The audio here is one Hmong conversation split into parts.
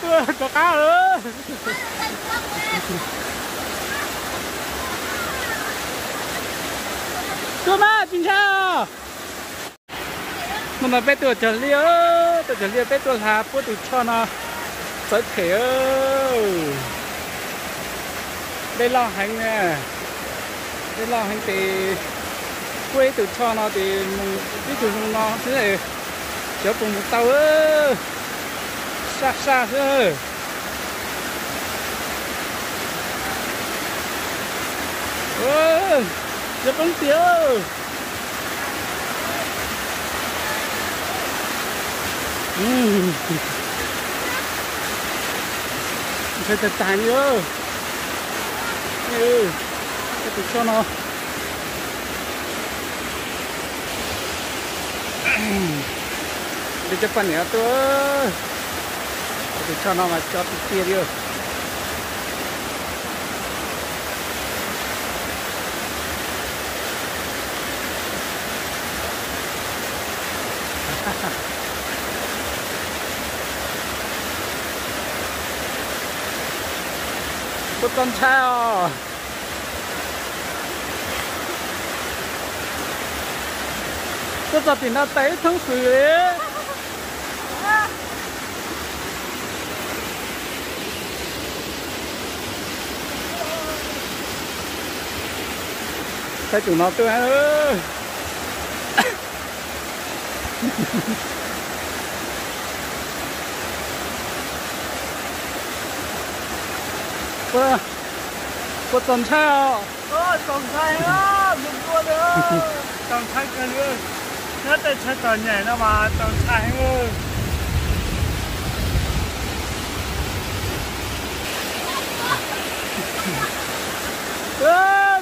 Tuaj rov qab lawm. Tuaj mas tsis ntshai os. Hnub no peb tuaj cog liaj, tuaj cog liaj peb tuaj hla puab tus choj no txawv phem. Dej loj heev, dej loj heev ces puab ib tug choj no ces mus ib tug zoo no xwb, xyov puas mus tau, saj saj xwb. Cov poob tiag. Ntshai tag tag li. Tus choj no, cov poj niam tuaj, tus choj no mas cov tiag tiag li. Puab txaus ntshai os. Tuaj txog tim no tes ib thoob xwm li. Saib tus no tuaj. Puab txaus ntshai os. Txaus ntshai, txaus ntshai kawg li. Nyob tej tshaj tog nyem no mas txaus ntshai heev.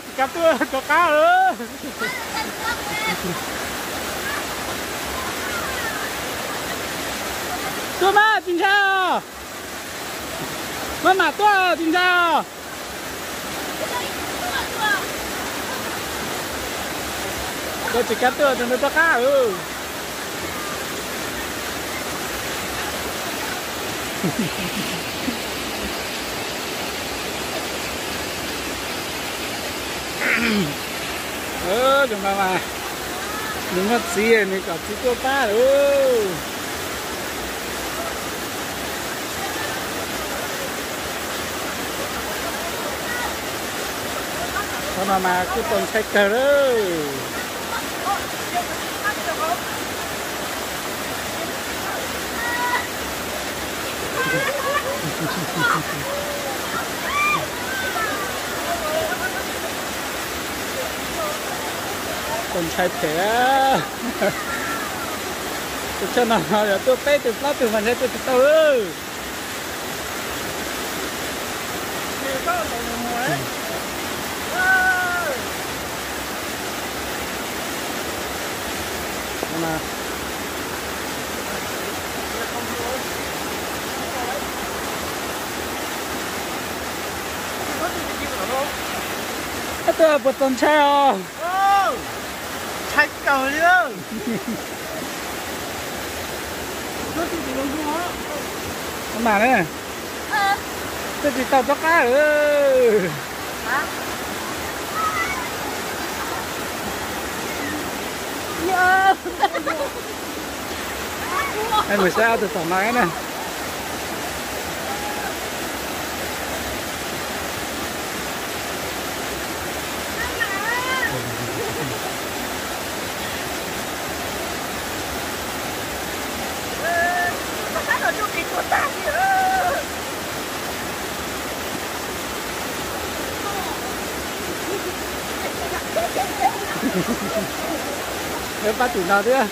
Tsis kav tuaj rov qab lawm. Tuaj mas tsis ntshai os. Maj mam tuaj tsis ntshai os. Tuaj tsis kav tuaj rov qab. Zoo no mas nws muaj txiv, nws kom txiv tuaj pab lawm. Qhov no mas kuj txaus ntshai kawg lawm. Txaus ntshai phem. Tus choj no yog tuaj peb tug plaub tug mas ntshai tuaj tsis tau lawm. Tuaj puas txaus ntshai os? Ntshai kawg li. Mam ne, twb tsis tau rov qab lawm. Mus saib ob tug tom no na. Pab tim no thiab.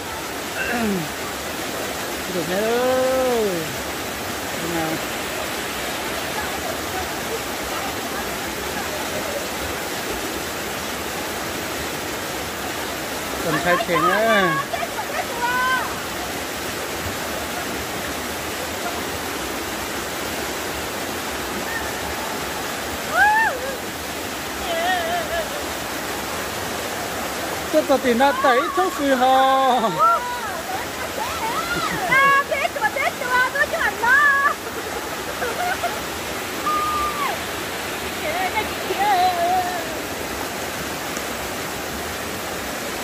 Txaus ntshai phem na. Tuaj txog tim no tawm ib thoob xwb ho. Peb tuaj, peb tuaj, tuaj cuag no.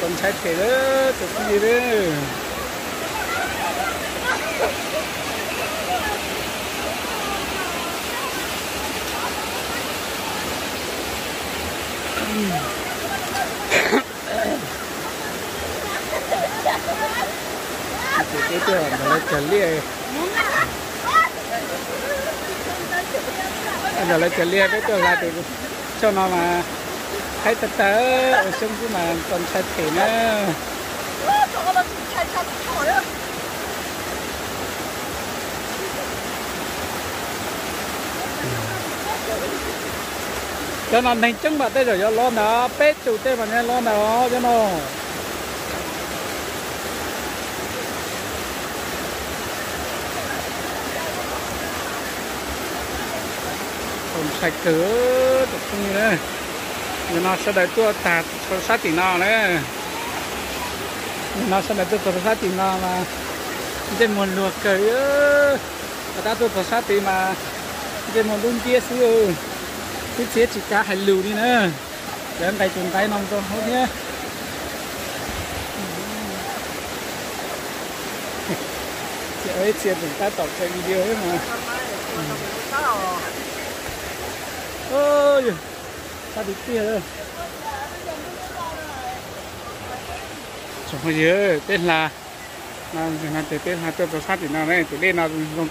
Ntshai phem lawm tus phooj ywg. Ces peb tuaj ntawm lawv cog liaj, ntawm lawv cog liaj peb tuaj hla tus xyoo no mas haib tag tag, ua xyoob xwb mas txaus ntshai phem na. Cov no neeg coob mas tej zaum yuav lov ntag, peb tus tej mas nyob lov ntag os cov no. Txaus ntshai kawg tus phooj ywg na. Nim no sawv daws tuaj tag rau sab tim no na. Nim no sawv daws tuaj txog rau sab tim no mas ntsej muag luag kawg li. Tab tuaj txog sab tid mas ntsej muag dub nciab xwb, ib txhia tsis kav hais lus li na. Lawv nqis tus ntaiv no rau hauv thiab. Ib txhia tseem tab tom tso video thiab mas. Sab tiag tiag. Tsoom phooj ywg, peb hla, no ces peb hla tuaj txog sab tim no ne, tus dej no zoo.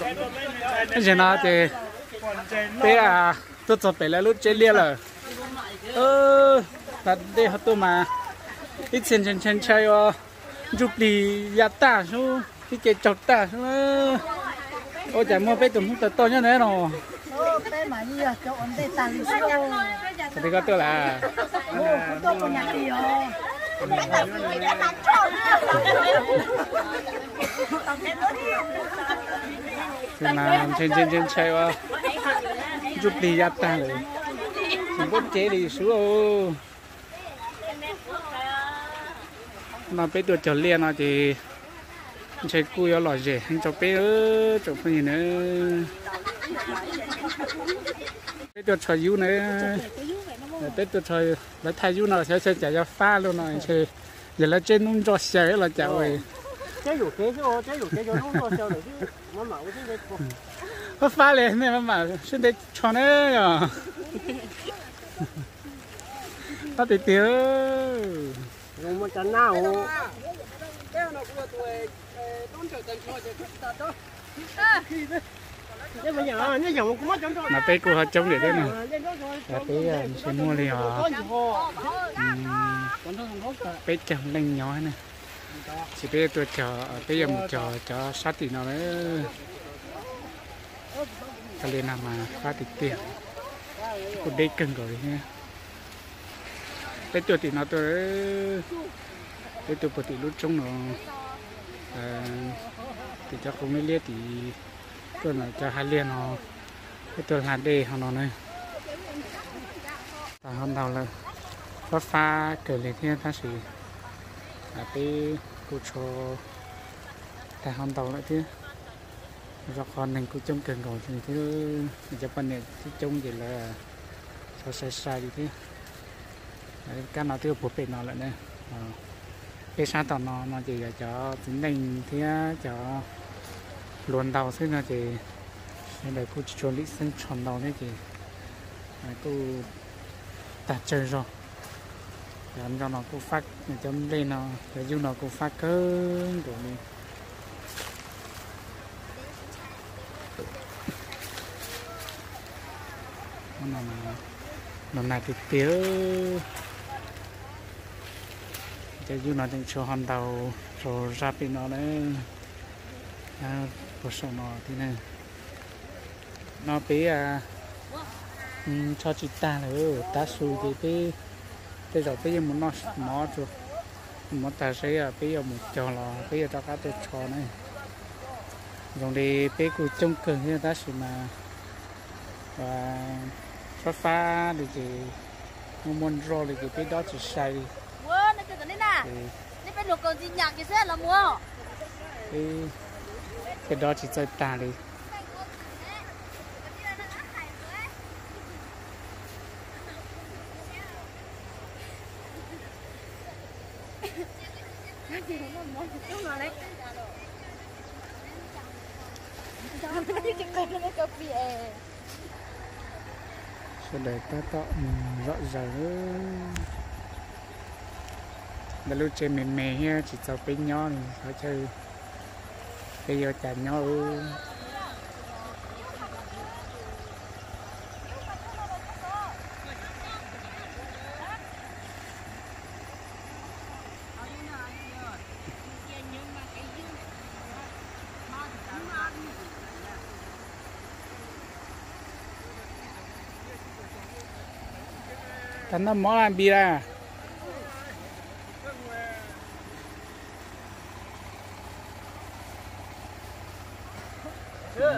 Tab sis no ces peb tuaj txog pem lawv lub tsev liaj lawm. Tag dej ho tuaj mas ib txhia ntshai ntshai ntshai ua ntsuj plig ya tag sub, ib ce tsaug tag sub. Ua cas muaj peb tus Hmoob tawg toj nyob ntawd no? Tag koj tuaj lawm. Ntshai ntshai ntshai ua ntsuj plig ya tag lawm, tsis muaj tsev li sub. No peb tuaj cog liaj no ces ntshe kuj yuav lom zem heev rau peb tsoom phooj ywg na. Peb tuaj tsho yub na, peb tuaj tsho, lawv thaij yub no xyov xyov cas yuav fab luaj no ntshe yog lawv tseb hnub nroj xyaw los cas ua. Fab fab li nej maj mam sib ntev tsho na yom. Fab tiag tiag. Mas peb kuj ho coob diam thiab na, peb ntshe muaj li os peb caug leej nyob na. Ces peb tuaj cog, peb yuav mus cog cov sab tim no lawm. Tag li no mas fab tiag tiag, kuj deb kawg nkaus li thiab. Peb tuaj tim no tuaj, peb tuaj puag tim lub roob no, tim cov qoob liab liab tim tuaj ntawm cov hav liaj no, peb tuaj hla dej hauv no na. Tag ho ntau lawm, fab fab kawg li thiab tab sis peb kuj tsho tag ho ntau lawm thiab. Rau qhov neeg kuj coob kawg nkaus li thiab, cov poj niam coob coob ces lawv tsho sai sai li thiab. Kab no twb puag pem no lawm na. Peb sab tom no no ces yog cov txiv neej thiab cov hluas ntaus xwb no ces sawv daws kuj tsis tshua lim xeeb tsho ntau thiab ces kuj tag tsawg zog. Cov nroj no kuj fab, cov nplej no, cov yub no kuj fab kawg nkaus li. Los nag tiag tiag. Cov yub no tseem tshuav ho ntaus rau zaj pem no na, puag saum no thiab na. No peb tsho tsis tag lawm, tav su ces peb tej zaum peb yuav mus noj mov, mov tag seb peb yuav mus cog los peb yuav rov qab tuaj tsho na. Zoo li peb kuj coob kawg thiab tab sis mas fab fab li ces muaj muaj nroj li ces peb dob tsis sai li. Peb dob tsis txawj tag li. Sawv daws tab tom mus zom zaws. Ntawm lub tsev me me thiab tsis txaus peb nyob li, qhov chaw peb yuav cas nyob. Tag noj mov lawm Npis lawm.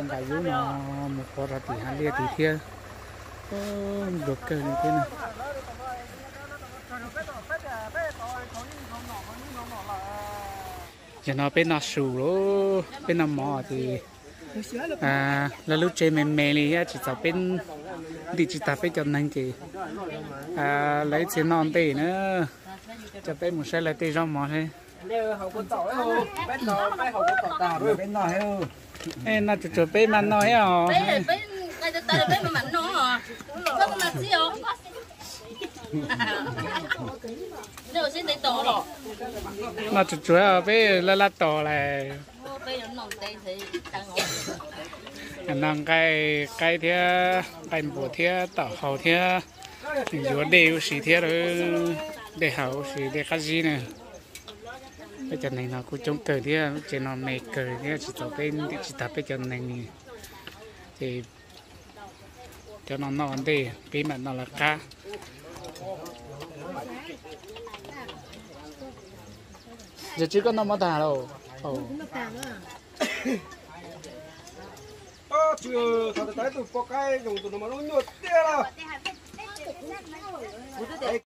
Nqa yub no mus pov rau tim hav liaj tid thiab. Ntsuag kawg li thiab na. Yog no peb noj su lauj, peb noj mov ces lawv lub tsev me me li thiab tsis txaus peb, ntim tsis tag peb cov neeg ces lawv ib txhia noj ntej na. Coj peb mus saib lawv tej zaub mov seb. Noj tsuag tsuag peb mas noj thiab os. Noj tsuag tsuag peb laj laj tos lawm. Noj nqaij qaib thiab nqaij npua thiab taum hau thiab yuav dej ua si thiab, dej haus ua si dej qab zib na. Peb cov neeg no kuj coob kawg thiab, lub tsev no me kawg thiab tsis txaus peb ntim tsis tag peb cov neeg li. Ces cov no noj ua ntej peb mam noj lawv qab. Yawg Tswb koj noj mov tag lauj? Tus poj qaib zoo tus no mas lub nyuaj tiag lauj.